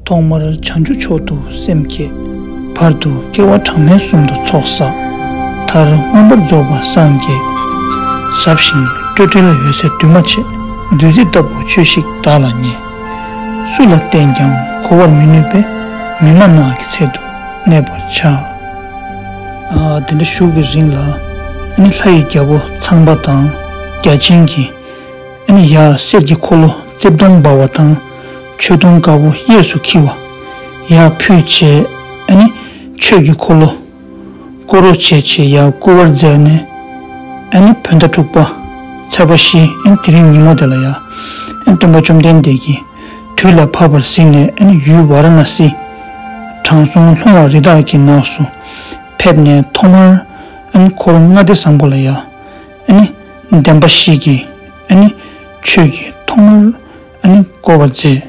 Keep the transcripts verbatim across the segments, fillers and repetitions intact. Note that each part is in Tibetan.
ཐོག་མར་བྱང་ཆུབ་མཆོག་ཏུ་སེམས་བསྐྱེད། བར་དུ་སྐྱེ་བ་གྲངས་མེད་གསུམ་དུ་ཚོགས་བསགས། མཐར་མངོན་པར་རྫོགས་པར་སངས་རྒྱས། ཟབ་ཞིང་སྤྲོས་བྲལ་འོད་གསལ་འདུས་མ་བྱས། བདུད་རྩི་ལྟ་བུ་ཆོས་ཤིག་བདག་ལ་ཉེ། སུ་ལ་བསྟན་ཀྱང་གོ་བར་མི་ནུས་པས། མི་སྨྲ་ནགས་ཀྱི་ཚལ་དུ་གནས་པར་བྱ། ཨ། དེ་འདྲ་བཞུགས་པའི་རིང་ལ། ཨ་ནི་ལྷ་ཡི་རྒྱལ་པོ་ཚངས་པ་དང་། བརྒྱ་བྱིན་གྱིས། ཨ་ནི་ཡར་གསེར་གྱི་འཁོར་ལོ་རྩིབས་སྟོང་འབར་བ་དང་། མཆོད་སྡོང་དཀར་པོ་གཡས་སུ་འཁྱིལ་བ། ཡར་ཕུལ་བྱས། ཨ་ནི་ཆོས་ཀྱི་འཁོར་ལོ་བསྐོར་རོ་བྱས་བྱས་ཡར་བསྐོར་བར་མཛད་ནས། ཨ་ནི་བོད་ཟླ་དྲུག་པ་ཚེས་པ་བཞི། ཨ་ནི་དེ་རིང་ཉིན་མོ་དེ་ལ་ཡ། ཨ་ནི་སྟོན་པ་བཅོམ་ལྡན་འདས་ཀྱིས་དུས་ལ་བབ་པར་གཟིགས་ནས། ཨ་ནི་ཡུལ་ཝཱ་ར་ཎ་སི། དྲང་སྲོང་ལྷུང་བ་རི་དྭགས་ཀྱི་ནགས་སུ་ཕེབས་ནས་ཐོག་མར། ཨ་ནི་འཁོར་ལྔ་སྡེ་བཟང་པོ་ལ་ཡ། ཨ་ནི་བདེན་པ་བཞི་གི། ཨ་ནི་ཆོས་ཀྱི་ཐོག་མར། ཨ་ནི་བསྐོར་བར་མཛད།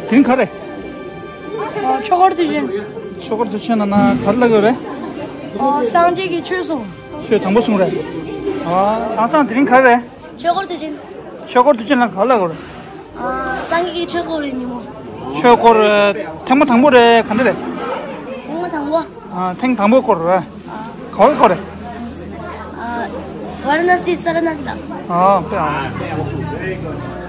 དེ་རིང་ག་རེ། ཨ། ཆོས་འཁོར་དུས་ཆེན། ཆོས་འཁོར་དུས་ཆེན་ལབ་ན་ག་རེ་ལབ་ཀྱི་ཡོད་རེད། ཨ། སངས་རྒྱས་ཀྱི་ཆོས་གསུང་། ཆོས་དང་པོ་གསུང་རེད། ཨ། ཨ་སང་དེ་རིང་ག་རེ་རེད། ཆོས་འཁོར་དུས་ཆེན། ཆོས་འཁོར་དུས་ཆེན་ལབ་ན་ག་རེ་ལབ་ཀྱི་ཡོད་རེད། ཨ། སངས་རྒྱས་ཀྱི་ཆོས་འཁོར་གྱི་ཉིན་མོ། ཆོས་འཁོར་ཐེངས་མ་དང་པོ་རེད། ག་འདྲ་རེད། ཐེངས་མ་དང་པོ། ཨ། ཐེངས་དང་པོ་སྐོར་རེད། ག་བ་སྐོར་རེད། ཨ། ཝཱ་ར་ཎ་སི་ས་ར་ནཱཐ་ལ། ཨ། དཔེ། ཨ།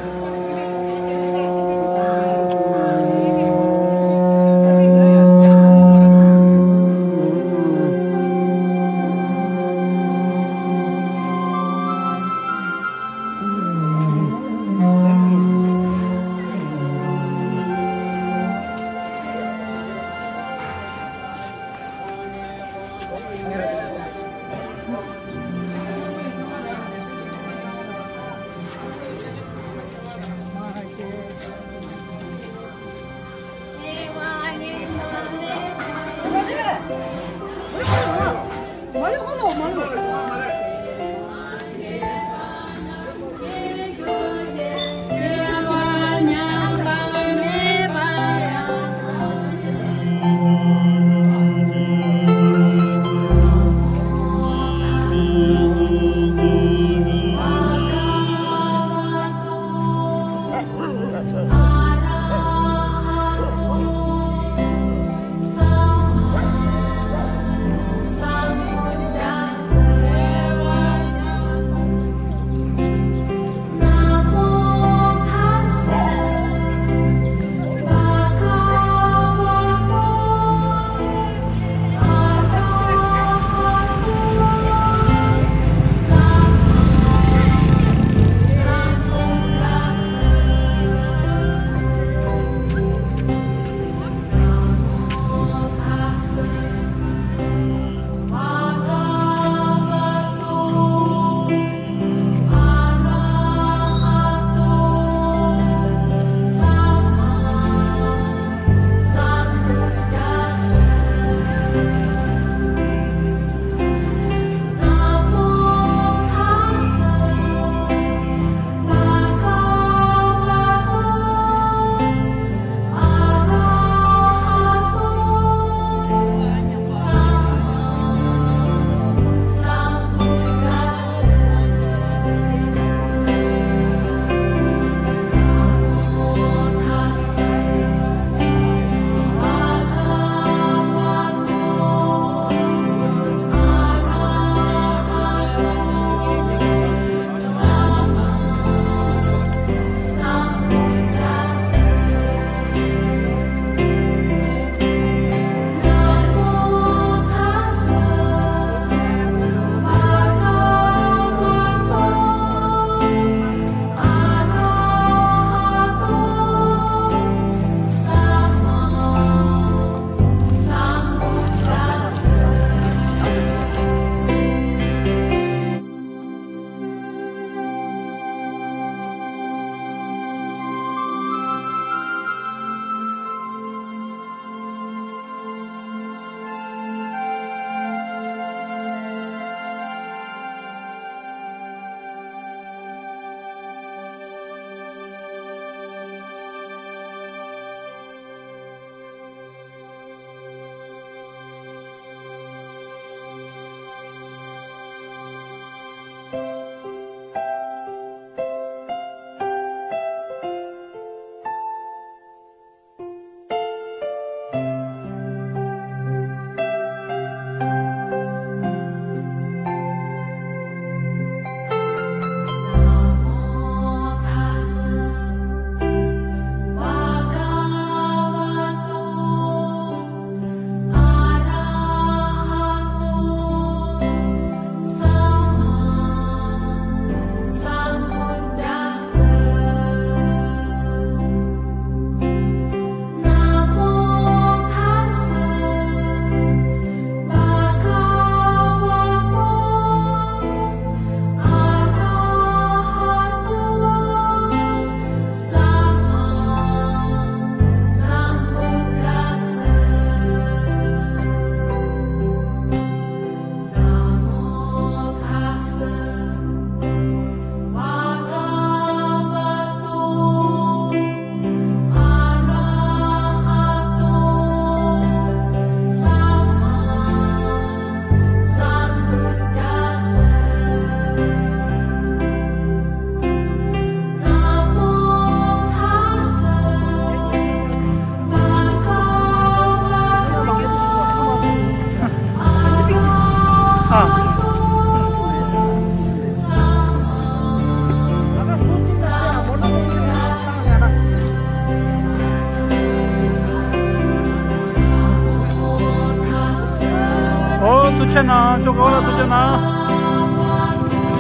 ཆེ་ན་ཅོ་གོ་ལ་དུ་ཆེ་ན།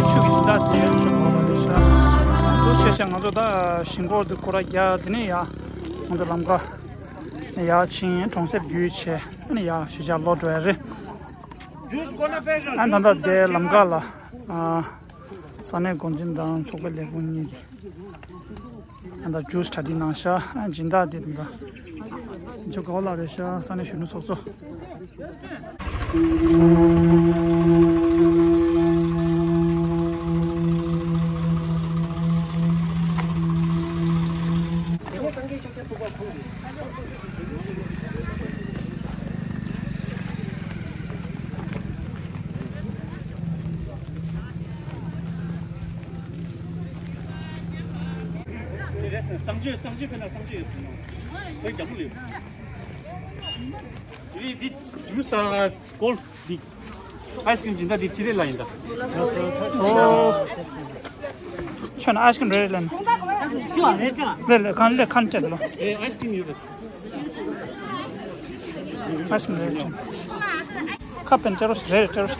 ཆུ་གི་སྦྱིན་བདག་དེ་ཅོ་གོ་ལ་རེད་ཤག་དུ་ཆེ་ཤག་ང་ཚོ་ད་ཞིང་ཁོག་དུ་སྐོར་ར་རྒྱག་དེ་ནས་ཡ། ང་ཚོ་ལམ་ཁ་ཡར་ཕྱིན་གྲོང་གསེབ་བརྒྱུད་བྱས་ཨ་ནི་ཡར་གཞིས་ཆགས་ལོག་འགྲོ་ཡ་རེད། ཨ་ད་ལྟ་དེ་ལམ་ཁ་ལ་ཨ་ས་གནས་འགོ་འཛིན་དང་ཚོགས་པའི་ལས་ཁུངས་གཉིས་ཀྱིས་ཨ་ད་ཇུས་གྲ་སྒྲིག་གནང་ཤག་ཨ་སྦྱིན་བདག་དེ་དང་ད་ཇོ་ག་བ་ལ་རེད་ཤག་ས་གནས་གཞོན་ནུ་ཚོགས་གཙོ། བསམ་བརྗོད་བསམ་བརྗོད་ཕེབས་ན་བསམ་བརྗོད་ཡོད་དུ་ནོ། ཁོའི་རྒྱ་མོ་ལེབ། འདི་འདི་ཇུས་དང་སྐོལ་འདི། ཨའི་སི་ཀྲིམ་སྦྱིན་བདག་འདི་ཁྲི་རེ་ལ་ཡིན་ད། ཁྱོད་ན་ཨའི་སི་ཀྲིམ་རེ་རེ་ལེན། ལེ་ལེ་ཁང་ལེ་ཁང་བྲལ་ལོ། ཨའི་སི་ཀྲིམ་ཡོད་རེད། ཨའི་སི་ཀྲིམ་རེ་རེ་ཁང་། ཁ་པན་ཏེ་རོ་རེ་རེ་ཏེ་རོ།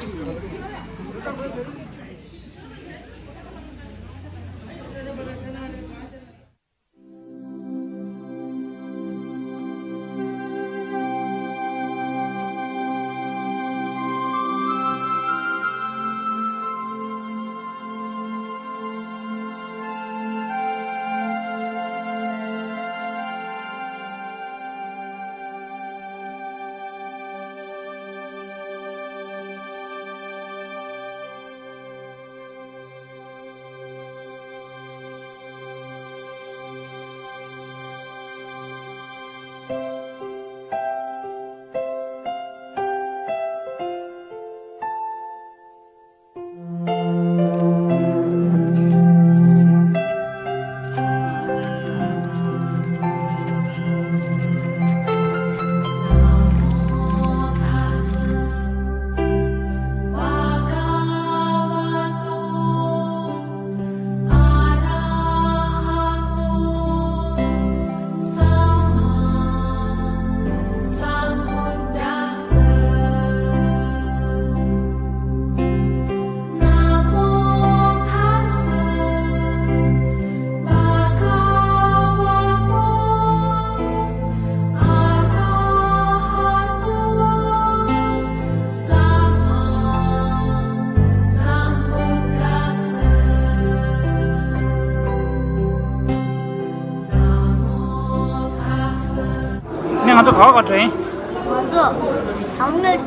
ནས་ང་ཚོ་ག་བ་ག་འགྲོ་ཡིན། ང་ཚོ་དང་པོ་ནས་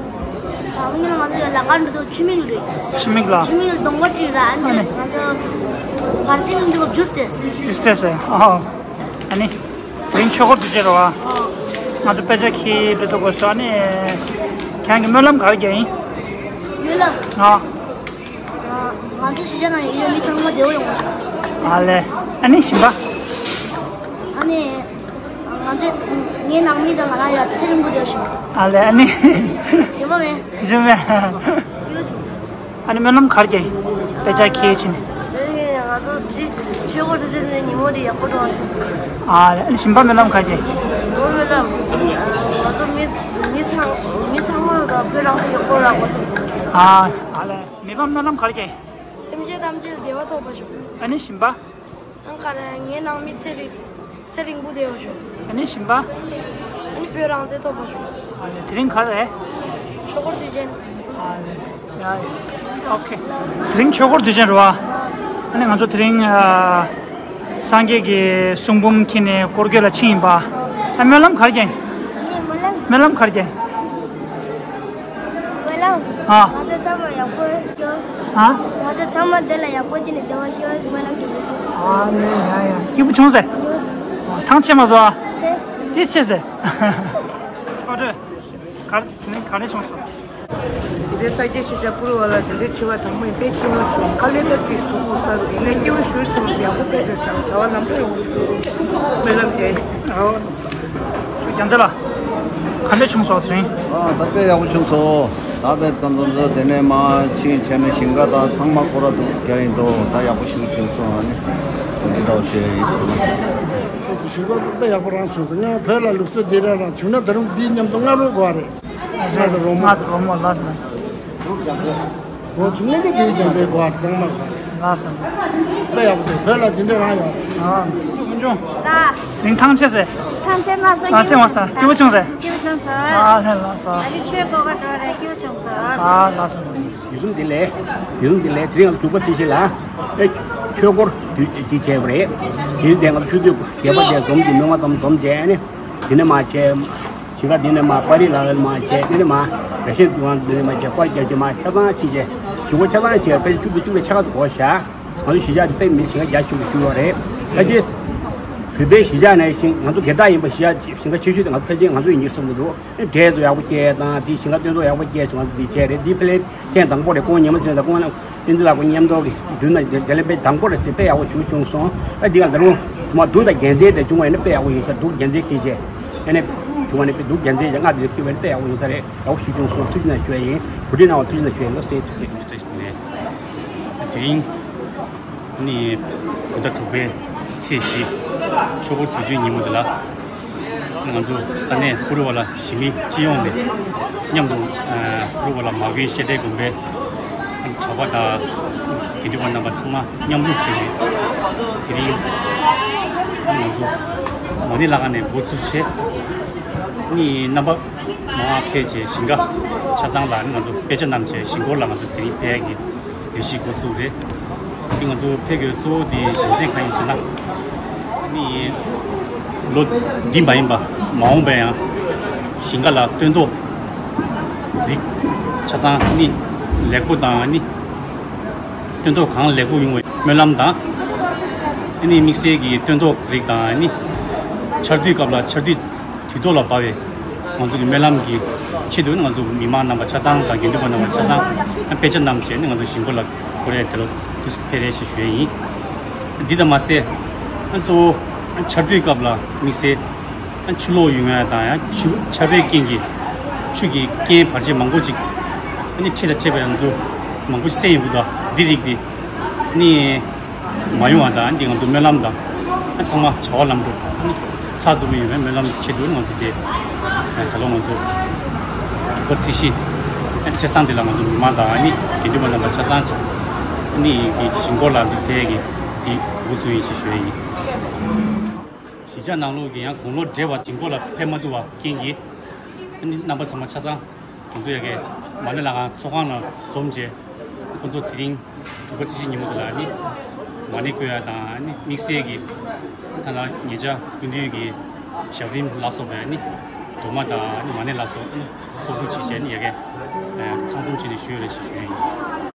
དང་པོ་ནས་ང་ཚོ་ལ་ཀ་འགྲོ་དུས་ཆུ་མིག་རེད། ཆུ་མིག་ལ། ཆུ་མིག་ལ་སྡོང་པོ་བྲིས་ར་ཨ་ནི་ང་ཚོ་བར་སེང་འདུག་ཇུས་ཏེ། ཇུས་ཏེ་ཟེར་ཨོ། ཨ་ནི། དེ་རིང་ཆོས་འཁོར་དུས་ཆེན་རེད་བ། ང་ཚོ་དཔེ་ཆ་ཁྱེར་འགྲོ་དུས་སྐོར་སོ་ཨ་ནི། ཁྱེད་རང་གི་སྨོན་ལམ་ག་རེ་རྒྱག་ཡིན། སྨོན་ལམ། ཨ། ང་ཚོ་གཞིས་ཆགས་ནང་ཡོད་མི་ཚང་མ་བདེ་པོ་ཡོང་བ་ཞིག་ཨ་ལེ། ཨ་ནི་ཞིམ་པ། ཨ་ནི། ང་ཚོ་ངའི་ནང་མི་དང་ང་རང་ཡ་ཚེ་རིང་པོ་བདེ་པོ་ཞིག་ཨ་ལེ་ཨ་ནི། ཞིམ་པ་མེད། ཞིམ་པ། ཨ་ནི་སྨོན་ལམ་ག་རེ་རྒྱག་ཡིན། དཔེ་ཆ་ཁྱེར་ཕྱིན། ཨ་ནི་ང་ཚོ་འདི་ཆོས་འཁོར་དུས་ཆེན་ནས་ཉིན་མོ་འདི་ཡག་པོ་འགྲོ་བ་ཞིག་ཨ་ལེ་ཨ་ནི་ཞིམ་པ་སྨོན་ལམ་ག་རེ་རྒྱག་ཡིན། ང་ཚོ་མི་མི་ཚང་མི་ཚང་མ་ལ་བོད་རང་བཙན་ཡག་པོ་རག་པ་ཞིག་ཨ་ཨ་ལེ། མི་ཕམ་སྨོན་ལམ་ག་རེ་རྒྱག་ཡིན། སེམས་ཅན་ཐམས་ཅད་བདེ་བ་ཐོབ་པ་ཞིག་ཨ་ནི་ཞིམ་པ། ཨང་ག་རེ་ངའི་ནང་མི་ཚེ་རིང་ཚེ་རིང་པོ་བདེ་བ་ཞིག་ཨ་ནི་ཞིམ་པ། ཨ་ནི་བོད་རང་བཙན་ཐོབ་པ་ཞིག་ཨ་ནི་དེ་རིང་ག་རེ། ཆོས་འཁོར་དུས་ཆེན། ཨ་ནི་ཡ་ཡ་ཨོ་ཁེ། དེ་རིང་ཆོས་འཁོར་དུས་ཆེན་རེད་བ། ཨ་ནི་ང་ཚོ་དེ་རིང་ཨ། སངས་རྒྱས་ཀྱི་གསུང་འབུམ་འཁྱེར་ནས་སྐོར་སྐྱོད་ལ་ཕྱིན་ཡིན་པ། ཨ་སྨོན་ལམ་ག་རེ་རྒྱག་ཡིན། ངས་སྨོན་ལམ། སྨོན་ལམ་ག་རེ་རྒྱག་ཡིན། སྨོན་ལམ། ཨ། ང་ཚོ་ཚང་མ་ཡག་པོ་ཤོག་ཨ། ང་ཚོ་ཚང་མ་འདི་ལ་ཡག་པོ་བྱས་ནས་བདེ་བ་ཤོག་སྨོན་ལམ་རྒྱག་གི་ཡིན། ཨ་ནི་ཡ་ཡ་སྐྱིད་པོ་བྱུང་ཟེར། ཐང་ཆད་མ་སོང་ཨ། ཆད། དེ་ཆད་ཟེར། ཨ་ཁྲོད། ག་རེ་ག་རེ་བྱུང་སོང་། དེ་རིང་ས་སྐྱ་ཆོས་བྱ་པུར་བ་ལ་དེ་འདྲའི་ཆེ་བ་དང་པོ་ཡིན་པས་སྐྱིད་པོ་བྱུང་། ཁ་ལས་ད་དུས་སུ་སྐུ་གསར་རུ་ཡིན་ན་སྐྱིད་པོ་ཞུ་བྱུང་། ཡག་པོ་དཔེ་ཞུ་བྱུང་། བྱ་བ་ལམ་འགྲོ་ཡོང་། སྨོན་ལམ་རྒྱག་ཨོ། ཁྱོད་ཀྱང་དེ་ལ་ག་འདྲ་བྱུང་སོང་དེ་རིང་། ཨ་ད་དཔེ་ཡག་པོ་བྱུང་སོང་། ད་དཔེ་ད་ཚོ་ཚོ་དེ་ནས་མ་ཕྱིན་བྱས་ནས་ཞིང་ཁ་དང་ཚང་མ་སྐོར་ར་འདུག་རྒྱག་ཡིན་འདུག་ད་ཡག་པོ་ཞིག་བྱུང་སོང་། ཨ་ནི་འདི་འདྲ་བྱས་ཡིན་ཞུ་ན། ཞིང་ཁ་དཔེ་ཡག་པོ་རང་བྱུང་སོང་། ང་བོད་ལ་ལུགས་སྲོལ་འདི་འདྲ་རང་བྱུང་ན་ད་རུང་འདིའི་མཉམ་དུ་རྔ་རོ་དགོས་རེད། རྔ་དང་རོལ་མོ། རྔ་དང་རོལ་མོ་ལ་ཟེར་ན། ལགས་སོ། འོ་ཅི་ནས་དེ་དུས་ཀྱང་དེ་གོ་བ་ཚང་མ་གོ། ལགས་སོ། དཔེ་ཡག་པོ་འདུག་བོད་ལ་དེ་འདྲ་རང་ཡོད། ཨ། ལགས། མིང་ཐང་ཆད་ཟེར། ཐང་ཆད་ལགས་སོ། ཨ། ཆེ་བ་ས་སྐྱིད་པོ་བྱུང་ཟེར། སྐྱིད་པོ་བྱུང་སོང་། ཨ་ལྷན་ལགས་སོ། ཨ་ནི་ཆོས་གོ་བ་འགྲོ་རེད། སྐྱིད་པོ་བྱུང་སོང་། ཨ་ལགས་སོ་ལགས་སོ། དུས་གསུམ་བདེ་ལེགས། དུས་གསུམ་བདེ་ལེགས། དེ་རིང་ང་ཚོ་འབྲུག་པ་ཚེ་ཤེས་ལ། ཨེ། ཆོས་སྐོར་དུས་གཅིག་བྱས་པ་རེད། དེ་རིང་དེ་ང་ཚོ་ཆོས་དུས་རྒྱས་པ་བྱས། འཛོམས་ཀྱི་མི་མང་ཙམ་འཛོམས་བྱས་ནས། དེ་ནས་མ་བྱས། ཞིང་ཁ་འདི་ནས་མ་པར་རིས་ལག་ལེན་མ་བྱས། དེ་ནས་མ་རེ་ཤན་དུ་བ་འདི་ནས་མ་བྱས། པར་རྒྱག་གི་མ་ཆ་ཚང་ཕྱིན་བྱས། ཞུ་སྒོ་ཆ་ཚང་བྱས། ཕལ་ཆེར་ཆུ་ཚོད་བཅུ་པའི་ཆ་ཁ་ཚོ་གོ་བཞག་ང་ཚོ་གཞིས་ཆགས་འདི་དཔེ་མི་ཞིང་ཁ་རྒྱ་ཆེན་པོ་ཞིག་ཡོད་རེད། ཕལ་ཆེར་བོད་པའི་གཞིས་ཆགས་ནས་ཞིང་། ང་ཚོ་སྒེར་བདག་ཡིན་པ། གཞིས་ཆགས་ཞིང་ཁ་ཆེ་ཤོས་དེ་ང་ཚོ་ཕལ་ཆེར་ང་ཚོ་ཡིན་གྱི་བསམ་གྱི་འདུག་འབྲས་བུ་ཡག་པོ་སྐྱེས་དང་། དེ་ཞིང་ཁ་སྟོན་ཐོག་ཡག་པོ་སྐྱེས་སོང་། ང་ཚོ་འདི་བྱས་རེད། འདི་ཕལ་ཆེར་ཐེངས་དང་པོ་རེད། སྐུ་ངོ་ཉི་མ་ཚེ་རིང་དང་སྐུ་ངོ་བསྟན་འཛིན་ལགས་སྐུ་མཉམ་དུ་གི་མདུན་ན་དེ་ལས་དཔེ་དང་པོ་རེད། དེ་དཔེ་ཡག་པོ་ཞིག་བྱུང་སོང་། ཨ། འདི་ག་ད་རུང་མ་སྡུག་དང་རྒྱལ་མཚན་དེ་བྱུང་བ་ཡིན་ན་དཔེ་ཡག་པོ་ཡིན་ས་རེད། སྡུག་རྒྱལ་མཚན་ཁྱེར་བྱས། ཨ་ནི་བྱུང་བ་ནི་དཔེ་སྡུག་རྒྱལ་མཚན་ཡང་ང་དེ་ལ་ཁྱེར་བ་ཡིན་ན་དཔེ་ཡག་པོ་ཡིན་ས་རེད། ཡག་པོ་ཞིག་བྱུང་སོང་། ཐུགས་རྗེ་གནང་ཞུ་ཡ་ཡིན། གོ་སྒྲིག་གནང་བ་ཐུགས་རྗེ་གནང་ཞུ་ཡ་ཡིན། བློ་གསལ་ཐུགས་རྗེ་གནང་། བཀྲ་ཤིས་བདེ་ལེགས། དེ་རིང་ནི་བོད་ཟླ་དྲུག་པའི་ཚེས་བཞི། ཆོས་འཁོར་དུས་ཆེན་ཉིན་མོ་འདི་ལ། ང་ཚོ་ས་གནས་ཧུ་རུ་ཝ་ལ་གཞིས་མི་སྤྱི་ཡོངས་ནས་མཉམ་དུ། ཨ། ཧུ་རུ་ཝ་ལ་མ་དགོན་བཤད་གྲྭའི་དགོན་པའི་གྲྭ་པ་དང་དགེ་འདུན་པ་རྣམ་པ་ཚང་མ་མཉམ་རུབ་བྱས་ནས། དེ་རིང་ང་ཚོ་མ་ཎི་ལྷ་ཁང་ནས་འགོ་བཙུགས་བྱས། ནི་རྣམ་པ་མང་ཕེབས་བྱས། ཞིང་ཁ་ཆ་ཚང་ལ་ནི་ང་ཚོ་དཔེ་ཆ་བསྣམས་བྱས། ཞིང་སྐོར་ལ་ང་ཚོ་དེ་རིང་ཕེབས་ཀྱི་ལས་གཞི་འགོ་བཙུགས་རེད། དེ་ང་ཚོ་ཕེབས་དགོས་གཙོ་བོ་དེ་རྒྱུ་མཚན་གང་ཡིན་ཟེར་ན། ནི་ལོ་འདི་མ་ཡིན་པ་མ་འོངས་པ་ཡང་ཞིང་ཁ་ལ་སྟོན་ཐོག་རིགས་ཆ་ཚང་ནི་ལེགས་པོ་དང་། ནི་སྟོན་ཐོག་གང་ལེགས་པོ་ཡོང་བའི་སྨོན་ལམ་དང་། ནི་དམིགས་བསལ་གྱི་སྟོན་ཐོག་རིགས་དང་། ནི་ཆར་དུས་སྐབས་ལ་ཆར་དུས་དུས་ཐོག་ལ་བབས་པའི་ང་ཚོ་གི་སྨོན་ལམ་གྱི་ཆེད་དུ་ནི་ང་ཚོ་མི་མང་རྣམ་པ་ཆ་ཚང་དང་དགེ་འདུན་པ་རྣམ་པ་ཆ་ཚང་དཔེ་ཆ་བསྣམས་བྱས་ནས་ང་ཚོ་ཞིང་སྐོར་ལ་འགྲོ་རེས་དེ་ལ་དུས་སུ་ཕེབས་རེས་ཞེས་ཞུ་ཡས་ཡིན། འདི་དང་མ་ཟད། གཙོ་བོ་ཆར་དུས་སྐབས་ལ་དམིགས་བསལ་ཆུ་ལོག་ཡོང་ཡ་དང་། ཡང་ཆུ་ཆར་པའི་རྐྱེན་གྱིས་ཆུ་གི་རྐྱེན་བར་ཆད་མང་པོ་ཅིག་ནི་འཕྲད་ལ་འཕྲད་པའི་ང་ཚོ་མང་པོ་ཞིག་གསན་ཡོང་གི་འདུག་འདི་རིགས་དེ་ནི་མ་ཡོང་བ་དང་། འདི་ང་ཚོ་སྨོན་ལམ་དང་ཚང་མ་བྱ་བ་ལམ་འགྲོ་ཚགས་ཚུད་པོ་ཡོང་བའི་སྨོན་ལམ་ཆེད་དུ་ང་ཚོ་དེ་ད་ལོ་ང་ཚོ་དྲུག་པ་ཚེས་བཞི་ཚེས་བཟང་འདི་ལ་ང་ཚོ་མི་མང་དང་ནི་དགེ་འདུན་པ་རྣམ་པ་ཆ་ཚང་ནི་ཞིང་སྐོར་ལ་ང་ཚོ་ཕེབས་ཀྱི་འདི་འགོ་བཙུགས་ཡིན་ཞེས་ཞུ་ཡ་ཡིན། གཞིས་ཆགས་ནང་ལོགས་ཀྱི་ཡང་དགུང་ལོ་བགྲེས་པ་ཞིང་སྐོར་ལ་ཕེབས་མ་ཐུབ་པ་རྐྱེན་གྱིས་ནི་རྣམ་པ་ཚང་མ་ཆ་ཚང་ཁོང་ཚོ་ཡ་གི་མ་ཎི་ལྷ་ཁང་ཚོགས་ཁང་ནང་འཛོམས་བྱས། ཁོང་ཚོ་དེ་རིང་དྲུག་པ་ཚེས་བཞི་ཉིན་མོ་དེ་ལ་ནི་མ་ཎི་བསྐུལ་ཡ་དང་། ནི་དམིགས་བསལ་གྱི་ད་ལྟ་ཉེ་ཆར་སྐུ་མདུན་གྱི་ཞབས་རིམ་ལ་སོགས་པའི་ནི་སྒྲོལ་མ་དང་ནི་མ་ཎི་ལ་སོགས་ནི་གསོག་སྒྲུབ་བྱེད་བྱས་ནི་ཡ་གི་ཚང་འཛོམས་བྱས་ནས་ཞུ་ཡོད་རེད་ཞེས་ཞུ་ཡ་ཡིན།